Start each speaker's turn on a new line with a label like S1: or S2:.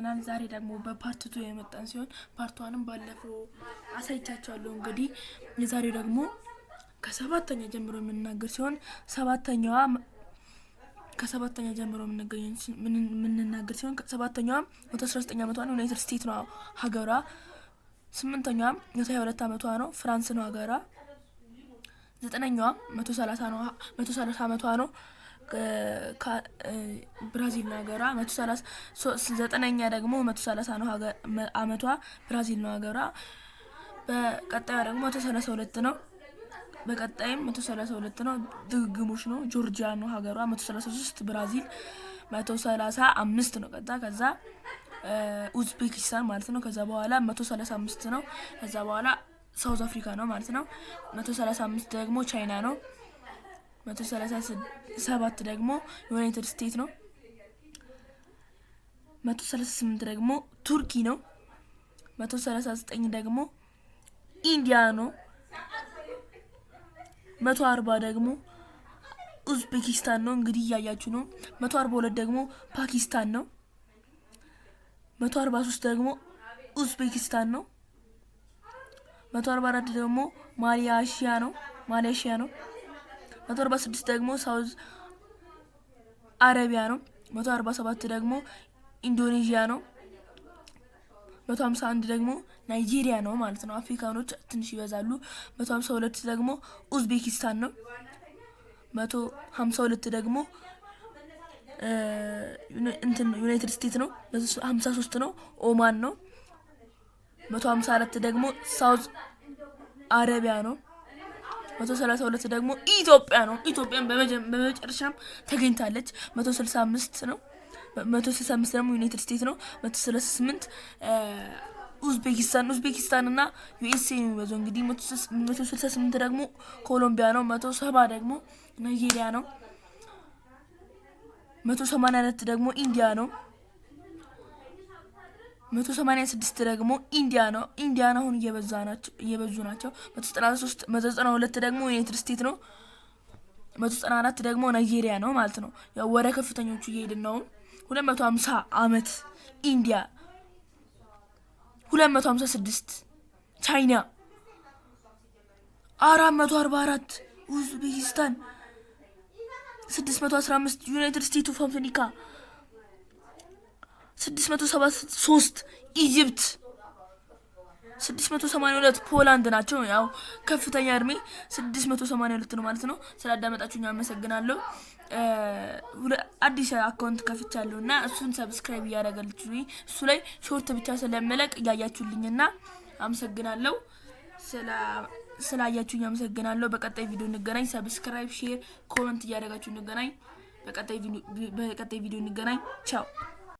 S1: ብለናል። ዛሬ ደግሞ በ part two የመጣን ሲሆን part one ም ባለፈው አሳይቻቸዋለሁ። እንግዲህ የዛሬው ደግሞ ከሰባተኛ ጀምሮ የምንናገር ሲሆን ሰባተኛዋ ከሰባተኛ ጀምሮ የምንናገር ሲሆን ሰባተኛዋ 119 ዓመቷ ነው፣ ዩናይትድ ስቴትስ ነው ሀገሯ። ስምንተኛዋ 122 ዓመቷ ነው፣ ፍራንስ ነው ሀገሯ። ዘጠነኛዋ 130 ነው፣ 130 ዓመቷ ነው፣ ብራዚል ነው ሀገሯ። 139ኛ ደግሞ 130 ነው አመቷ፣ ብራዚል ነው ሀገሯ። በቀጣዩ ደግሞ 132 ነው። በቀጣይም 132 ነው፣ ድግግሞሽ ነው። ጆርጂያ ነው ሀገሯ። 133 ብራዚል፣ 135 ነው ቀጣ ከዛ ኡዝቤኪስታን ማለት ነው። ከዛ በኋላ 135 ነው። ከዛ በኋላ ሳውዝ አፍሪካ ነው ማለት ነው። 135 ደግሞ ቻይና ነው። 137 ደግሞ ዩናይትድ ስቴትስ ነው። 138 ደግሞ ቱርኪ ነው። 139 ደግሞ ኢንዲያ ነው። 140 ደግሞ ኡዝቤኪስታን ነው። እንግዲህ እያያችሁ ነው። 142 ደግሞ ፓኪስታን ነው። 143 ደግሞ ኡዝቤኪስታን ነው። 144 ደግሞ ማሌሽያ ነው ማሌሽያ ነው። 146 ደግሞ ሳውዝ አረቢያ ነው። 147 ደግሞ ኢንዶኔዥያ ነው። 151 ደግሞ ናይጄሪያ ነው ማለት ነው። አፍሪካኖች ትንሽ ይበዛሉ። 152 ደግሞ ኡዝቤኪስታን ነው። 152 ደግሞ እንትን ዩናይትድ ስቴትስ ነው። 153 ነው ኦማን ነው። 154 ደግሞ ሳውዝ አረቢያ ነው። 132 ደግሞ ኢትዮጵያ ነው። ኢትዮጵያን በመጨረሻም ተገኝታለች። 165 ነው። 165 ደግሞ ዩናይትድ ስቴትስ ነው። 138 ኡዝቤኪስታን፣ ኡዝቤኪስታን እና ዩኤስኤ ነው የሚበዛው። እንግዲህ 168 ደግሞ ኮሎምቢያ ነው። 170 ደግሞ ናይጄሪያ ነው። 184 ደግሞ ኢንዲያ ነው። 186 ደግሞ ኢንዲያ ነው። ኢንዲያን አሁን እየበዛ ናቸው እየበዙ ናቸው። 193 192 ደግሞ ዩናይትድ ስቴትስ ነው። 194 ደግሞ ናይጄሪያ ነው ማለት ነው። ያው ወደ ከፍተኞቹ እየሄድን ነው። 250 አመት ኢንዲያ፣ 256 ቻይና፣ 444 ኡዝቤኪስታን፣ 615 ዩናይትድ ስቴትስ ኦፍ አፍሪካ፣ 673 ኢጂፕት፣ 682 ፖላንድ ናቸው። ያው ከፍተኛ እድሜ 682 ነው ማለት ነው። ስላዳመጣችሁኝ አመሰግናለሁ። አዲስ account ከፍቻለሁ እና እሱን subscribe እያደረጋችሁ እሱ ላይ short ብቻ ስለምለቅ እያያችሁልኝና አመሰግናለሁ። ስላያችሁኝ አመሰግናለሁ። በቀጣይ ቪዲዮ እንገናኝ። Subscribe፣ share፣ comment እያደረጋችሁ እንገናኝ። በቀጣይ ቪዲዮ እንገናኝ። ቻው።